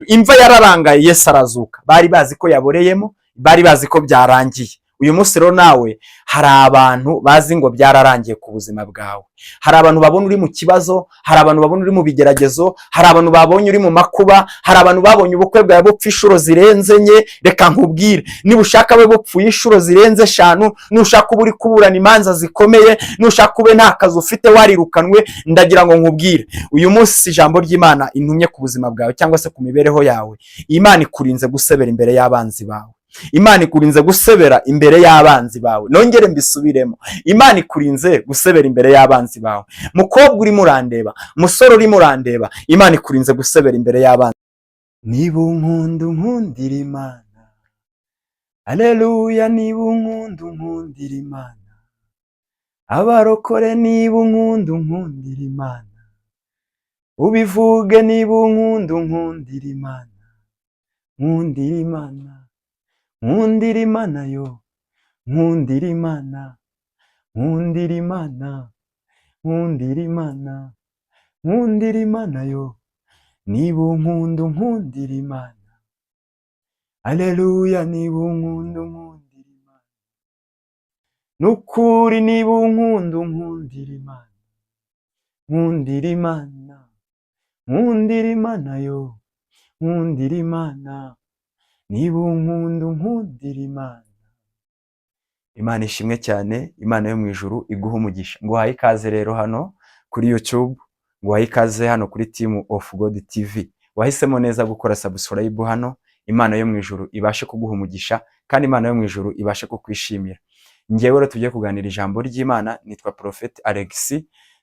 Imva yararangaye, Yesu arazuka. Bari bazi ko yaboreyemo, bari bazi ko byarangiye. Uyu munsi rero nawe hari abantu bazi ngo byararangiye ku buzima bwawe. Hari abantu babona uri mu kibazo, hari abantu babona uri mu bigeragezo, hari abantu babonye uri mu makuba, hari abantu babonye ubukwe bwawe bupfa inshuro zirenze enye. Reka nkubwire, niba ushaka we bupfuye inshuro zirenze eshanu, nushaka uba uri kuburana imanza zikomeye, nushaka ube nta kazi ufite warirukanwe, ndagira ngo nkubwire uyu munsi ijambo ry'Imana intumye ku buzima bwawe cyangwa se ku mibereho yawe. Imana ikurinze gusebera imbere y'abanzi bawe. Imana ikurinze gusebera imbere y'abanzi bawe. Nongere mbisubiremo, Imana ikurinze gusebera imbere y'abanzi bawe. Mukobwa urimo urandeba, musore urimo urandeba, Imana ikurinze gusebera imbere y'abanzi. Niba unkunda unkundira Imana, aleluya. Niba unkunda unkundira Imana, abarokore, niba unkunda unkundira Imana, ubivuge. Niba unkunda unkundira Imana, nkundira Imana, nkundira Imana yo, nkundira Imana, nkundira Imana, nkundira Imana, nkundira Imana yo. Niba unkunda unkundira Imana, aleluya. Niba unkunda unkundira Imana, nukuri. Niba unkunda unkundira Imana, nkundira Imana, nkundira Imana yo, nkundira Imana. Niba unkunda unkundira Imana. Imana ishimwe cyane. Imana yo mu ijuru iguha umugisha. Nguhaye ikaze rero hano kuri YouTube, nguhaye ikaze hano kuri Team of God TV. Wahisemo neza gukora subscribe hano. Imana yo mu ijuru ibashe kuguha umugisha kandi Imana yo mu ijuru ibashe kukwishimira. Ngewe rero tugiye kuganira ijambo ry'Imana nitwa Prophet Alex.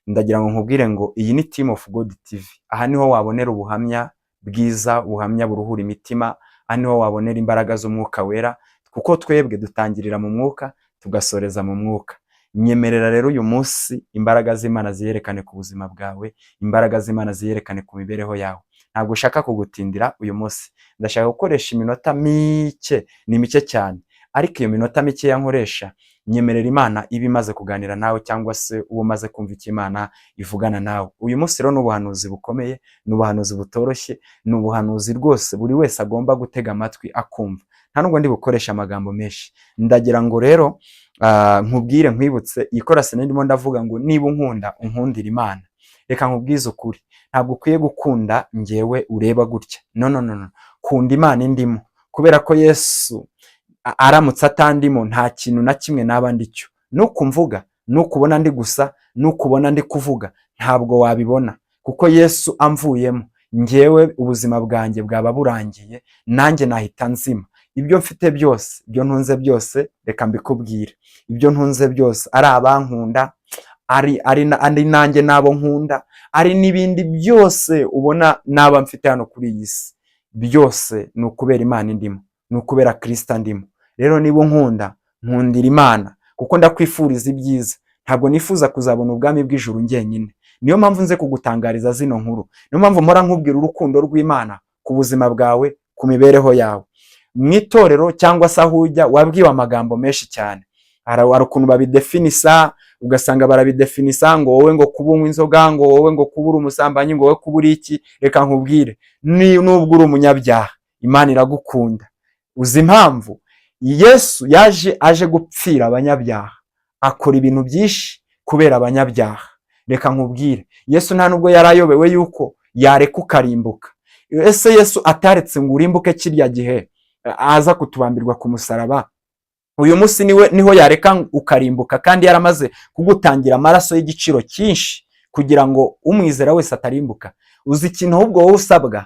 Ndagira ngo nkubwire ngo iyi ni Team of God TV. Aha niho wabonera ubuhamya bwiza, ubuhamya buruhura imitima. Aha niho wabonera imbaraga z'Umwuka Wera, kuko twebwe dutangirira mu mwuka tugasoreza mu mwuka. Nyemerera rero uyu munsi imbaraga z'Imana ziyerekane ku buzima bwawe, imbaraga z'Imana ziyerekane ku mibereho yawe. Ntabwo ushaka kugutindira uyu munsi, ndashaka gukoresha iminota mike, ni mike cyane, ariko iyo minota mikeya nkoresha, nyemerera Imana iba imaze kuganira nawe cyangwa se uba umaze kumva icyo Imana ivugana nawe. Uyu munsi rero ni ubuhanuzi bukomeye, ni ubuhanuzi butoroshye, ni ubuhanuzi rwose buri wese agomba gutega amatwi akumva. Nta nubwo ndi bukoresha amagambo menshi. Ndagira ngo rero nkubwire, nkwibutse iyi chorus ndimo ndavuga ngo: "Niba unkunda unkundira Imana." Reka nkubwize ukuri, ntabwo ukwiye gukunda ngewe ureba gutya. No, no, no, no, kunda Imana indimo, kubera ko Yesu aramutse atandimo nta kintu na kimwe naba ndicyo. Nuko mvuga, nukubona ndi gusa, nukubona ndi kuvuga, ntabwo wabibona, kuko Yesu amvuyemo ngewe ubuzima bwanjye bwaba burangiye, nanjye nahita nzima. Ibyo mfite byose, ibyo ntunze byose, reka mbikubwire, ibyo ntunze byose, ari abankunda, ari nanjye n'abo nkunda, ari n'ibindi byose ubona naba mfite hano kuri iyi si, byose ni ukubera Imana indimo, ni ukubera Kirisita ndimo. Rero niba unkunda nkundira Imana, kuko ndakwifuriza ibyiza. Ntabwo nifuza kuzabona ubwami bw'ijuru njyenyine. Niyo mpamvu nze kugutangariza zino nkuru, niyo mpamvu mpora nkubwira urukundo rw'Imana ku buzima bwawe, ku mibereho yawe. Mu itorero cyangwa se aho ujya wabwiwe amagambo menshi cyane. Hari ukuntu babidefinisa, ugasanga barabidefinisa ngo wowe ngo kuba unywa inzoga, ngo wowe ngo kuba uri umusambanyi, ngo wowe kuba uri iki. Reka nkubwire, nubwo uri umunyabyaha, Imana iragukunda. Uzi impamvu? Yesu yaje aje gupfira abanyabyaha, akora ibintu byinshi kubera abanyabyaha. Reka nkubwire, Yesu nta nubwo yari ayobewe yuko yareka ukarimbuka. Ese Yesu ataretse ngo urimbuke kirya gihe aza kutubambirwa ku musaraba, uyu munsi niwe niho yareka ukarimbuka kandi yaramaze kugutangira amaraso y'igiciro cyinshi kugira ngo umwizera wese atarimbuka? Uzi ikintu ahubwo wowe usabwa?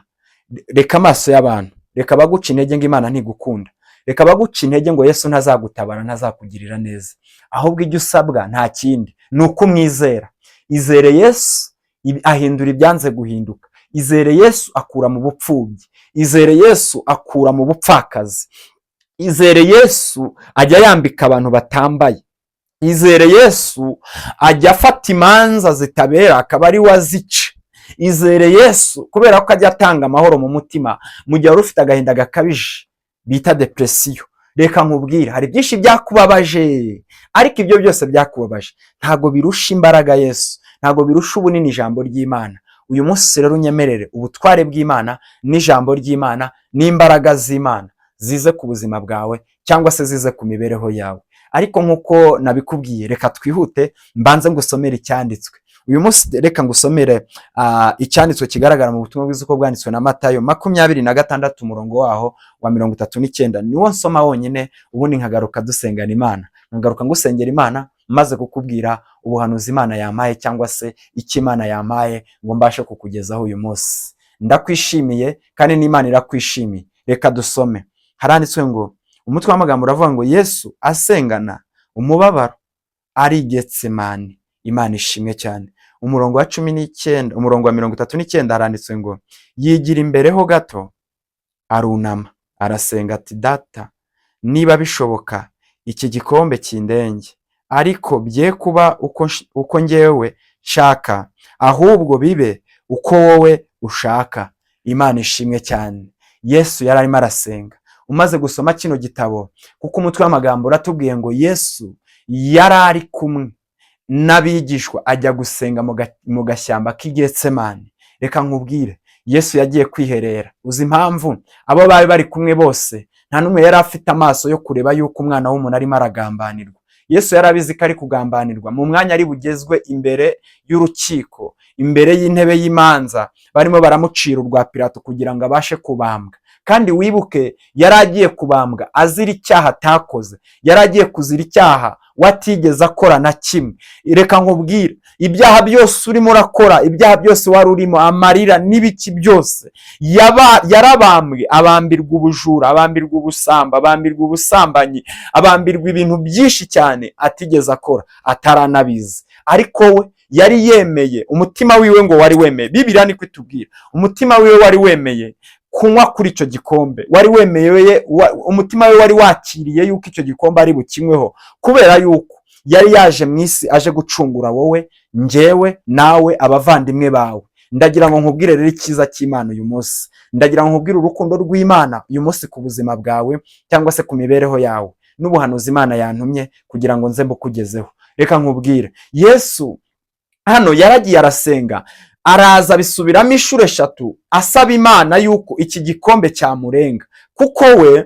Reka amaso y'abantu, reka baguca intege ngo Imana ntigukunda, reka baguca intege ngo Yesu ntazagutabara, ntazakugirira neza. Ahubwo icyo usabwa nta kindi, ni uko umwizera. Izere Yesu, ahindura ibyanze guhinduka. Izere Yesu, akura mu bupfubyi. Izere Yesu, akura mu bupfakazi. Izere Yesu, ajya yambika abantu batambaye. Izere Yesu, ajya afata imanza zitabera akaba ari we azica. Izere Yesu kubera ko ajya atanga amahoro mu mutima mu gihe wari ufite agahinda gakabije bita dépression. Reka nkubwire, hari byinshi byakubabaje, ariko ibyo byose byakubabaje ntabwo birusha imbaraga Yesu, ntabwo birusha ubunini ijambo ry'Imana. Uyu munsi rero unyemerere ubutware bw'Imana n'ijambo ry'Imana n'imbaraga z'Imana zize ku buzima bwawe cyangwa se zize ku mibereho yawe. Ariko nk'uko nabikubwiye, reka twihute, mbanze ngusomere icyanditswe uyu munsi. Reka ngusomere icyanditswe kigaragara mu butumwa bwiza uko bwanditswe na Matayo 26, umurongo waho wa 39. Niwo nsoma wonyine, ubundi nkagaruka dusengana Imana, nkagaruka ngusengera Imana, maze kukubwira ubuhanuzi Imana yampaye cyangwa se icyo Imana yampaye ngo mbashe kukugezaho uyu munsi. Ndakwishimiye kandi n'Imana irakwishimiye. Reka dusome. Haranditswe ngo, umutwe w'amagambo uravuga ngo: "Yesu asengana umubabaro ari i Getsemani." Imana ishimwe cyane. Umurongo wa 19, umurongo wa 39, haranditswe ngo: "Yigira imbere ho gato, arunama, arasenga ati: 'Data, niba bishoboka, iki gikombe kindenge, ariko bye kuba uko njyewe nshaka, ahubwo bibe uko wowe ushaka.'" Imana ishimwe cyane. Yesu yari arimo arasenga. Umaze gusoma kino gitabo, kuko umutwe w'amagambo uratubwiye ngo Yesu yari ari kumwe n'abigishwa, ajya gusenga mu gashyamba k'i Getsemani. Reka nkubwire, Yesu yagiye kwiherera. Uzi impamvu? Abo bari bari kumwe bose, nta n'umwe yari afite amaso yo kureba yuko umwana w'umuntu arimo aragambanirwa. Yesu yari abizi ko ari kugambanirwa mu mwanya ari bugezwe imbere y'urukiko, imbere y'intebe y'imanza, barimo baramucira urwa Pilato kugira ngo abashe kubambwa. Kandi wibuke, yari agiye kubambwa azira icyaha atakoze, yari agiye kuzira icyaha watigeze akora na kimwe. Reka nkubwire, ibyaha byose urimo urakora, ibyaha byose wari urimo, amarira n'ibiki byose, yarabambwe, abambirwa ubujura, abambirwa ubusambo, abambirwa ubusambanyi, abambirwa ibintu byinshi cyane atigeze akora, ataranabizi. Ariko we yari yemeye, umutima wiwe ngo wari wemeye. Bibiliya niko itubwira, umutima wiwe wari wemeye kunywa kuri icyo gikombe, wari wemeye, umutima we wari wakiriye yuko icyo gikombe ari bukinyweho, kubera yuko yari yaje mu isi aje gucungura wowe, njyewe, nawe, abavandimwe bawe. Ndagira ngo nkubwire rero icyiza cy'Imana uyu munsi. Ndagira ngo nkubwire urukundo rw'Imana uyu munsi ku buzima bwawe cyangwa se ku mibereho yawe, n'ubuhanuzi Imana yantumye kugira ngo nze mbukugezeho. Reka nkubwire, Yesu hano yaragiye arasenga, araza abisubiramo inshuro eshatu, asaba Imana yuko iki gikombe cyamurenga. Kuko we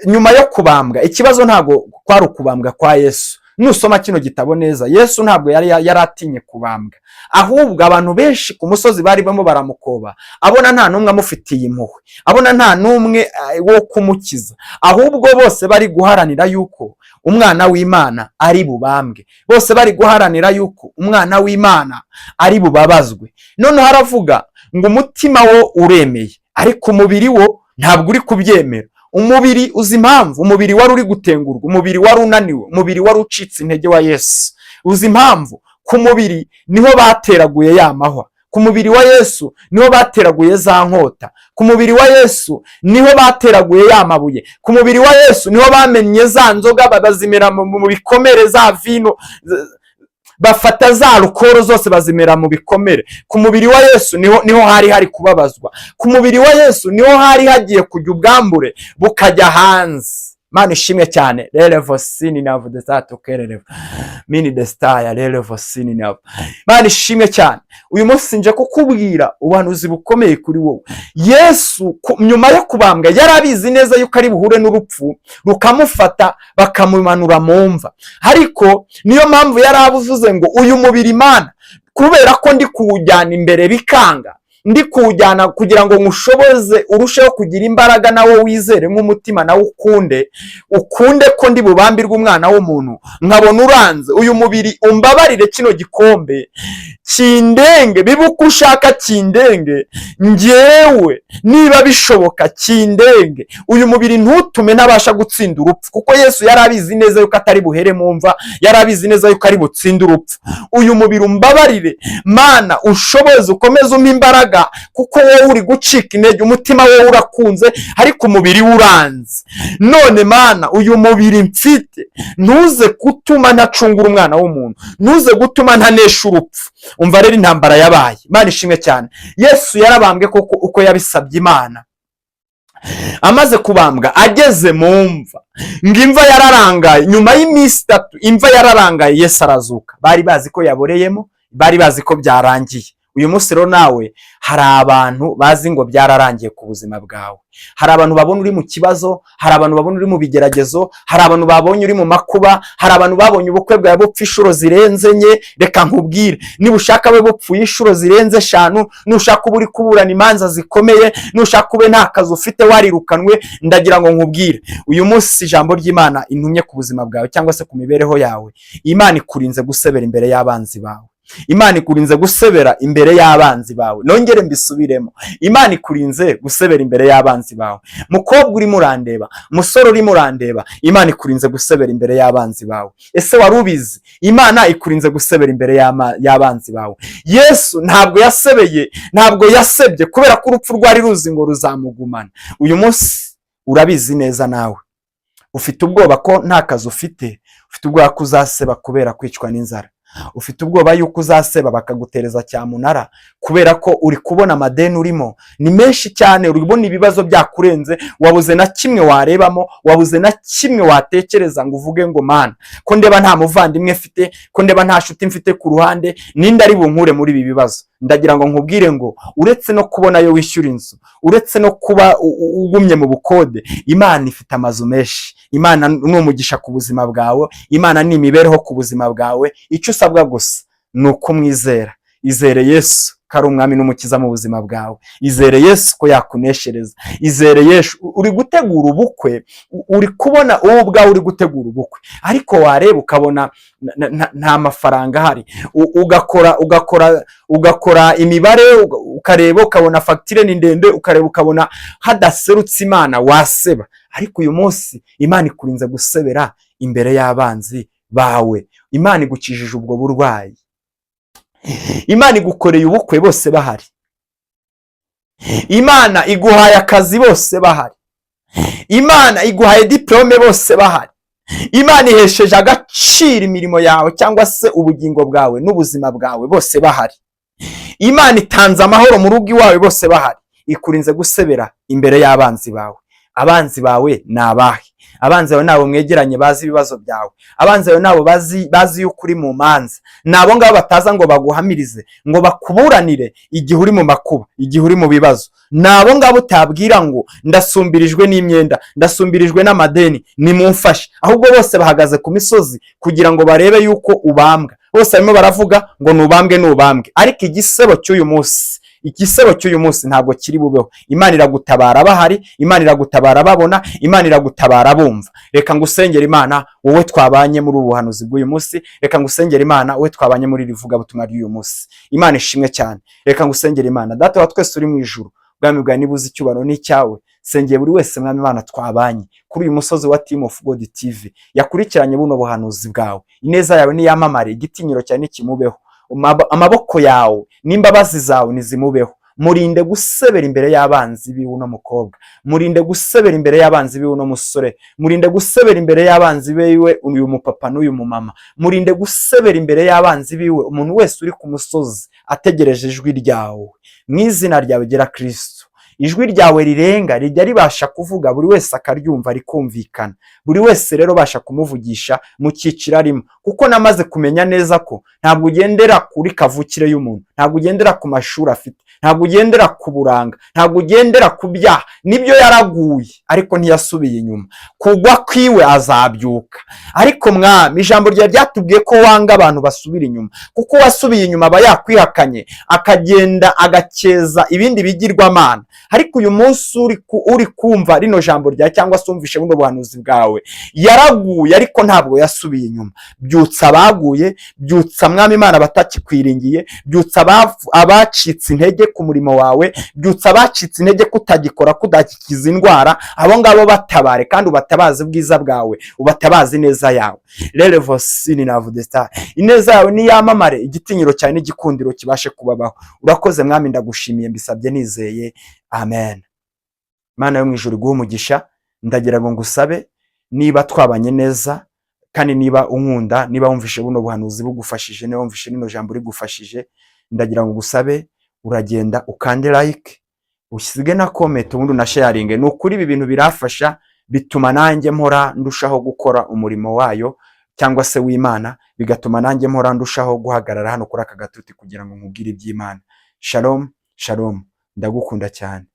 nyuma yo kubambwa, ikibazo ntabwo kwari ukubambwa kwa Yesu. Nusoma kino gitabo neza, Yesu ntabwo yari yaratinye kubambwa, ahubwo abantu benshi ku musozi bari barimo baramukoba, abona nta n'umwe amufitiye impuhwe, abona nta n'umwe wo kumukiza, ahubwo bose bari guharanira yuko umwana w'Imana ari bubambwe, bose bari guharanira yuko umwana w'Imana ari bubabazwe. Noneho aravuga ngo umutima wo uremeye, ariko umubiri wo ntabwo uri kubyemera. Umubiri, uzi impamvu? Umubiri wari uri gutengurwa, umubiri wari unaniwe, umubiri wari ucitse intege wa Yesu. Uzi impamvu? Ku mubiri niho bateraguye ya mahwa, ku mubiri wa Yesu niho bateraguye za nkota, ku mubiri wa Yesu niho bateraguye ya mabuye, ku mubiri wa Yesu niho bamennye za nzoga bazimena mu bikomere, za vino, bafata za alcool zose bazimena mu bikomere. Ku mubiri wa Yesu niho hari hari kubabazwa, ku mubiri wa Yesu niho hari hagiye kujya ubwambure bukajya hanze. Mana ishimwe cyane. Rerevo sini navu desatu kererevo mini desitaya rerevo sini navu. Mana ishimwe cyane. Uyu munsi nje kukubwira ubuhanuzi bukomeye kuri wowe. Yesu nyuma yo kubambwa yari abizi neza yuko ari buhure n'urupfu rukamufata, bakamumanura mu mva. Ariko niyo mpamvu yari abuvuze ngo: "Uyu mubiri, Imana, kubera ko ndi kuwujyana imbere bikanga, ndi kuwujyana kugira ngo nkushoboze urusheho kugira imbaraga, nawo wizere nk'umutima, nawe ukunde, ukunde ko ndi bubambirwe umwana w'umuntu, nkabona uranze. Uyu mubiri umbabarire, kino gikombe kindenge, bibe uko ushaka, kindenge njyewe, niba bishoboka kindenge. Uyu mubiri ntutume ntabasha gutsinda urupfu." Kuko Yesu yari abizi neza yuko atari buhere mu mva, yari abizi neza yuko ari butsinde urupfu. "Uyu mubiri umbabarire, Mana, ushoboze, ukomeze umpe imbaraga, kuko wowe uri gucika intege, umutima wowe urakunze ariko umubiri we uranze. None Mana, uyu mubiri mfite ntuze gutuma ntacungura umwana w'umuntu, ntuze gutuma ntanesha urupfu." Umva rero intambara yabaye. Imana ishimwe cyane. Yesu yarabambwe koko uko yabisabye Imana. Amaze kubambwa, ageze mu mva, ngo imva yararangaye. Nyuma y'iminsi 3 imva yararangaye, Yesu arazuka. Bari bazi ko yaboreyemo, bari bazi ko byarangiye. Uyu munsi rero nawe hari abantu bazi ngo byararangiye ku buzima bwawe. Hari abantu babona uri mu kibazo, hari abantu babona uri mu bigeragezo, hari abantu babonye uri mu makuba, hari abantu babonye ubukwe bwawe bupfa inshuro zirenze enye. Reka nkubwire, niba ushaka we bupfuye inshuro zirenze eshanu, nushaka uba uri kuburana imanza zikomeye, nushaka ube nta kazi ufite warirukanwe, ndagira ngo nkubwire uyu munsi ijambo ry'Imana intumye ku buzima bwawe cyangwa se ku mibereho yawe. Imana ikurinze gusebera imbere y'abanzi bawe. Imana ikurinze gusebera imbere y'abanzi bawe. Nongere mbisubiremo, Imana ikurinze gusebera imbere y'abanzi bawe. Mukobwa urimo urandeba, musore urimo urandeba, Imana ikurinze gusebera imbere y'abanzi bawe. Ese wari ubizi? Imana ikurinze gusebera imbere y'abanzi bawe. Yesu ntabwo yasebeye, ntabwo yasebye kubera ko urupfu rwari ruzi ngo ruzamugumana. Uyu munsi urabizi neza, nawe ufite ubwoba ko nta kazi ufite, ufite ubwoba ko uzaseba kubera kwicwa n'inzara, ufite ubwoba yuko uzaseba bakagutereza cyamunara kubera ko uri kubona amadeni urimo ni menshi cyane, uri kubona ibibazo byakurenze, wabuze na kimwe warebamo, wabuze na kimwe watekereza ngo uvuge ngo: "Mana, ko ndeba nta muvandimwe mfite, ko ndeba nta nshuti mfite ku ruhande, ninde ari bunkure muri ibi bibazo?" Ndagira ngo nkubwire ngo uretse no kubona ayo wishyura inzu, uretse no kuba ugumye mu bukode, Imana ifite amazu menshi. Imana ni umugisha ku buzima bwawe, Imana ni imibereho ku buzima bwawe. Icyo usabwa gusa ni ukumwizera. Izere Yesu ko ari umwami n'umukiza mu buzima bwawe. Izere Yesu ko yakuneshereza. Izere Yesu. Uri gutegura ubukwe, uri kubona wowe ubwawe uri gutegura ubukwe, ariko wareba ukabona nta mafaranga ahari. Ugakora imibare, ukareba ukabona fagitire ni ndende, ukareba ukabona hadaserutse Imana waseba. Ariko uyu munsi Imana ikurinze gusebera imbere y'abanzi bawe. Imana igukijije ubwo burwayi. Imana igukoreye ubukwe bose bahari. Imana iguhaye akazi bose bahari. Imana iguhaye diporome bose bahari. Imana ihesheje agaciro imirimo yawe cyangwa se ubugingo bwawe n'ubuzima bwawe bose bahari. Imana itanze amahoro mu rugo iwawe bose bahari. Ikurinze gusebera imbere y'abanzi bawe. Abanzi bawe ni abahe? Abanzi bawe nabo mwegeranye bazi ibibazo byawe. Abanzi bawe nabo bazi yuko uri mu manza. Ni abo ngabo bataza ngo baguhamirize, ngo bakuburanire igihe uri mu makuba, igihe uri mu bibazo. Ni abo ngabo utabwira ngo: "Ndasumbirijwe n'imyenda, ndasumbirijwe n'amadeni, nimumfashe." Ahubwo bose bahagaze ku misozi kugira ngo barebe yuko ubambwa. Bose barimo baravuga ngo: "Nubambwe, nubambwe." Ariko igisebo cy'uyu munsi, igisebo cy'uyu munsi ntabwo kiri bubeho. Imana iragutabara bahari, Imana iragutabara babona, Imana iragutabara bumva. Reka ngusengere Imana, wowe twabanye muri ubu buhanuzi bw'uyu munsi. Reka ngusengere Imana, wowe twabanye muri iri vugabutumwa ry'uyu munsi. Imana ishimwe cyane. Reka ngusengere Imana. Data wa twese uri mu ijuru, ubwami bwawe nibuze, icyubahiro n'icyawe. Sengeye buri wese, Mwami Imana, twabanye kuri uyu musozi wa Team of God TV yakurikiranye buno buhanuzi bwawe. Ineza yawe niyamamare, igitinyiro cyawe nikimubeho, amaboko yawe n'imbabazi zawe nizimubeho. Murinde gusebera imbere y'abanzi biwe uno mukobwa, murinde gusebera imbere y'abanzi biwe uno musore, murinde gusebera imbere y'abanzi biwe uyu mupapa n'uyu mumama, murinde gusebera imbere y'abanzi biwe umuntu wese uri ku musozi ategereje ijwi ryawe. Mu izina ryawe gera Kristo, ijwi ryawe rirenga rijya ribasha kuvuga, buri wese akaryumva rikumvikana. Buri wese rero ubasha kumuvugisha mu cyiciro arimo, kuko namaze kumenya neza ko ntabwo ugendera kuri kavukire y'umuntu, ntabwo ugendera ku mashuri afite, ntabwo ugendera ku buranga, ntabwo ugendera ku byaha. Nibyo, yaraguye ariko ntiyasubiye inyuma. Kugwa kwiwe azabyuka. Ariko Mwami, ijambo ryawe ryatubwiye ko wanga abantu basubira inyuma, kuko uwasubiye inyuma aba yakwihakanye, akagenda agakeza ibindi bigirwamana. Ariko uyu munsi uri kumva rino jambo rya cyangwa se wumvishe buno buhanuzi bwawe, yaraguye ariko ntabwo yasubiye inyuma. Byutsa abaguye, byutsa, Mwami Imana, abatakikwiringiye, byutsa abacitse intege ku murimo wawe, byutsa abacitse intege kutagikora, kudakiza indwara. Abo ngabo batabare kandi ubatabaze ubwiza bwawe, ubatabaze ineza yawe. Rerevosini na vudesita, ineza yawe niyamamare, igitinyiro cyawe n'igikundiro kibashe kubabaho. Urakoze Mwami, ndagushimiye, mbisabye nizeye, amen. Imana yo mu ijuru iguhe umugisha. Ndagira ngo ngusabe, niba twabanye neza kandi niba unkunda, niba wumvishe buno buhanuzi bugufashije, niba wumvishe rino jambo rigufashije, ndagira ngo ngusabe uragenda ukande like, usige na comment, ubundi unasharinge. Ni ukuri ibi bintu birafasha, bituma nanjye mpora ndushaho gukora umurimo wayo cyangwa se w'Imana, bigatuma nanjye mpora ndushaho guhagarara hano kuri aka gatuti kugira ngo nkubwire iby'Imana. Shalom shalom, ndagukunda cyane.